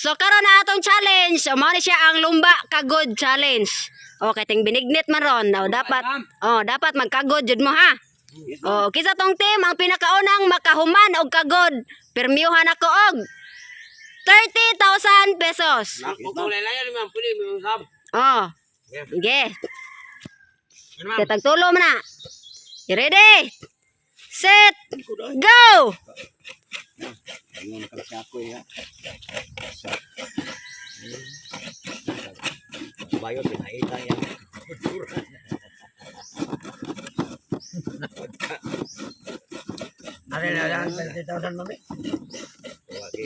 So karon na atong challenge. So mao ni siya ang lumba kagod challenge. Okay, ting binignit man ron. Oh, dapat Ma'am. oh, dapat magkagod jud mo ha. Oh, kinsa tong team ang pinakaunang makahuman og kagod, permiyuhan ako og 30,000 pesos. Kulay lang yan, ma'am. Pwede, may usap. Oh. Sige. Yan, ma'am. Kaya tagtulo man na. You ready? Set! Go! Ayun, kasi ako ya. Sa Bayo pinaita yan. Ano na lang, 30,000 mami. Wagi.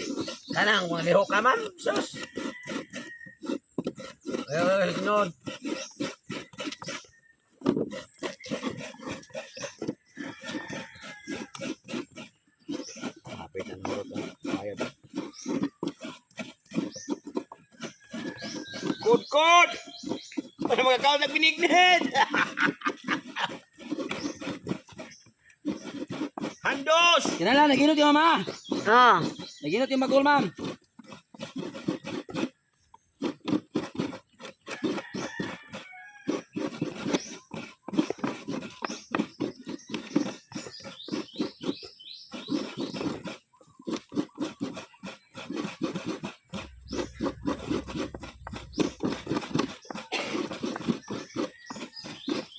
Kanang mga lihok ka, ma'am. Sus. Ay, ay, ay, noon. Kapit ang hurot ang bayad. Kod kod. Para magkakaon ng binignit. Handos. Kinala, naginot yung mama. Oh. Naginot yung magul, ma'am.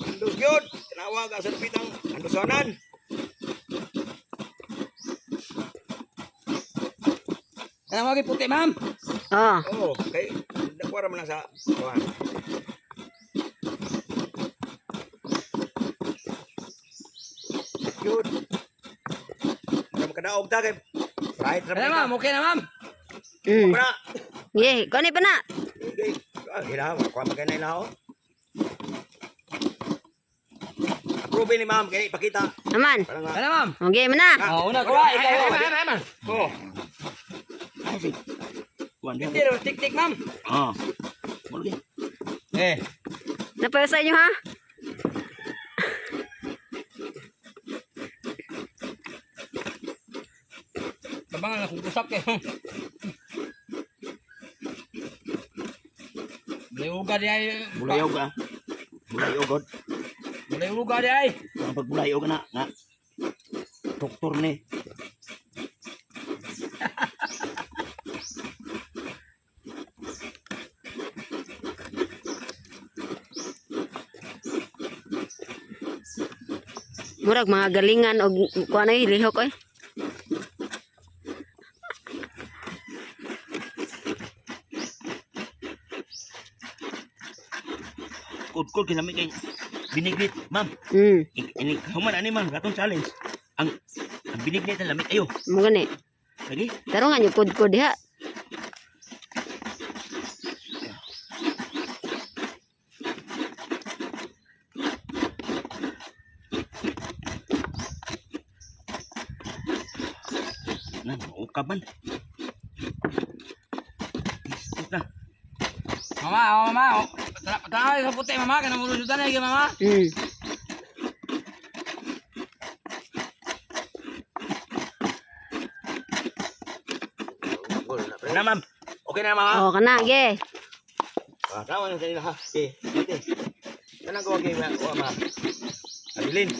Handos gyud. Tanawa ka sa lupitang handosanan. Kanang wagi puti, ma'am. Oh. Oh, kay nakuha man na sa kuan. Yun. Para makadaog ta kay right ra Kana, ma'am. Okay na, ma'am. Para. Yeah, kani pa na. Okay. Ah, hilaw, kuha man kay na hilaw. Approve ni ma'am kay ipakita. Aman. Para nga. Kana, ma'am. Okay man na. Oh, una, kuha. Ikaw, Ay, ay, ay, Oh. Ay, si. Kuan Hindi, tik-tik, ma'am. Ah. Mo lagi. Eh. Napayo sa inyo ha? Tabangan na kung usap kayo. Bulayuga di ay. Bulayog ah. Bulayog god. Bulayuga di ay. Ang pagbulayog na nga. Doktor ni. Murag mga galingan og kuan ay lihok oy. Kod-kod kinami kay binignit, ma'am. Ini human ani ma'am katong challenge. Ang binignit ang lamit ayo. Mo gani. Lagi. Tarungan yung kudkod diha. Na, mauka man. Isip na. Mama, oh, mama. Oh. Tara, tara sa puti, mama. Kanang mulusutan na, mama. Na ma'am. Okay na ma'am. Oh kana ge. Ah, tama na kanila ha. Okay, mati. Kanang gawa kay wa ma'am. Abilin.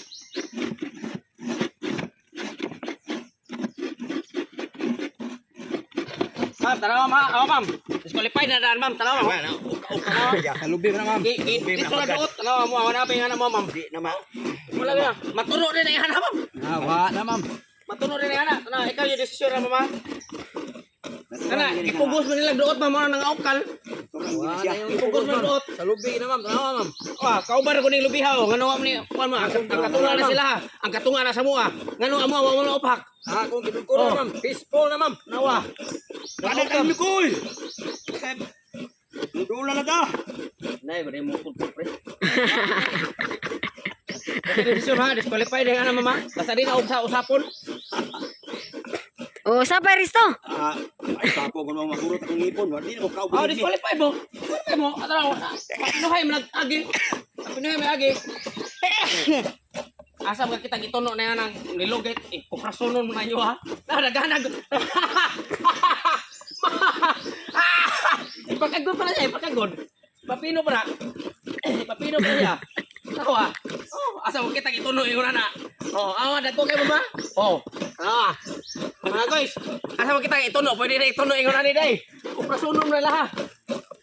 Ma'am, tara, mama. Oh, ma'am. Disqualified na daan, ma'am. Tara, ma'am. Wa na uka uka. Kalubi na, ma'am. Kalubi na Dito na pagkat. duot. Tanawa mo, wala pa yung anak mo, ma'am. Di na ma'am. Wala na. Maturo rin ang anak, ma'am. Ah, wala na, ma'am. Maturo rin ang anak. Tanawa, ikaw yung desisyon na, mama. Tana, ipugos mo nilang duot, ma'am. Ano nang aukal? Ipugos mo duot. Sa lubi na, ma'am. Tanawa, ma'am. Ah, kaubar ko ning lubihaw. Ngano mo ni kuan mo? Ang katunga na sila ha. Ang katunga na sa mua. Ngano amo wa mo na upak. Ah, kung gidugkuro, ma'am. Peaceful na, ma'am. Nawa. Kada kami koy. Dula na ta. Nay, bari mo kulpul pre. Kasi desisyon ha, disqualified ang ana mama. Basta di na sa usapon. Oh, sa pa Risto? Ah, ay papo ko mo makurot akong ngipon. Wa di na ko kauban. Oh, disqualified mo. Disqualified mo. Atara, pinuhay mo nag-agi. Pinuhay mo agi. Asa mga kita gituno na yan ang nilugit, ikuprasonon mo na inyo ha. Nadaganag. Ipakagod pa na siya, ipakagod. Papino pa na. Papino pa niya. Tawa. Oh, asa mo kita ituno ingon na. Oh, awa dagko kay mama. Oh. Ah. Mga guys, asa mo kita ituno, pwede na ituno ingon na ni day. Uprasunom na laha.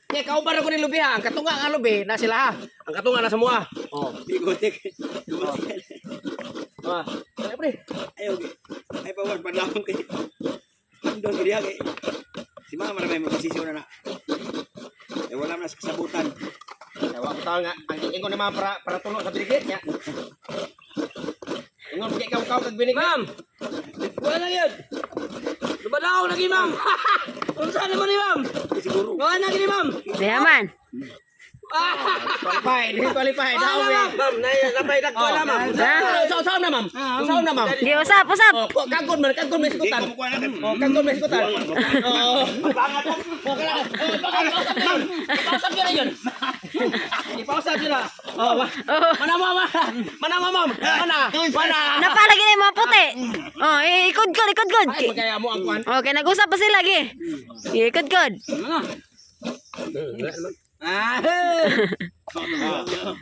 Kaya kauban ko ni lubi ha. Ang katunga nga lubi na sila ha. Ang katunga na sa mua. Oh. Bigote. Ah. Ay, pre. Ay, okay. Ay, pawag, panlawang kay. Ang doon, kaya kay. Si mama na may magpasisyo na na. Eh, wala na sa kasabutan. Tawa ko tao nga, ang ingon naman para para tulo sa binigit niya. Ingon kay kaw kaw kag binigit. Ma'am! Wala na yun! Lubadaw lagi, ma'am! Unsa naman ni ma'am? Siguro. Wala na gini, ma'am! Diha man. Qualify, di qualify. Wala, Daw ma'am! Ma'am, napay dagko na, ma'am. Ha? Sa na ma'am. Sa na ma'am. Di usap, usap. Oh, kagod man, kagod man Di sikutan. ko mukuha na. Oh, kagod man sikutan. Oo. Oh, kana. Oh, baka pausap yun. Pausap yun na yun. Ipausap yun na. Oh, mana ma'am. Mana ma'am. Mana. Mana. Napalagi na yung mga puti. Oh, ikod kod, ikod kod. Ay, magkaya mo ang kuan. Okay, nag-usap pa sila gi. Ikod kod. Ah!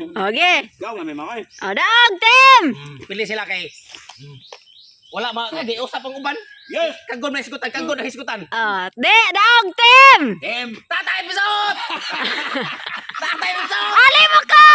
Okay. Ikaw nga may mga eh. Oh, daog team. Pili sila kay wala ma di usap ang uban. Yes! Kagod may sikutan, kagod ang sikutan. Oh, di daog team. Em! Tatay episode! Tatay episode! Ali mo ka!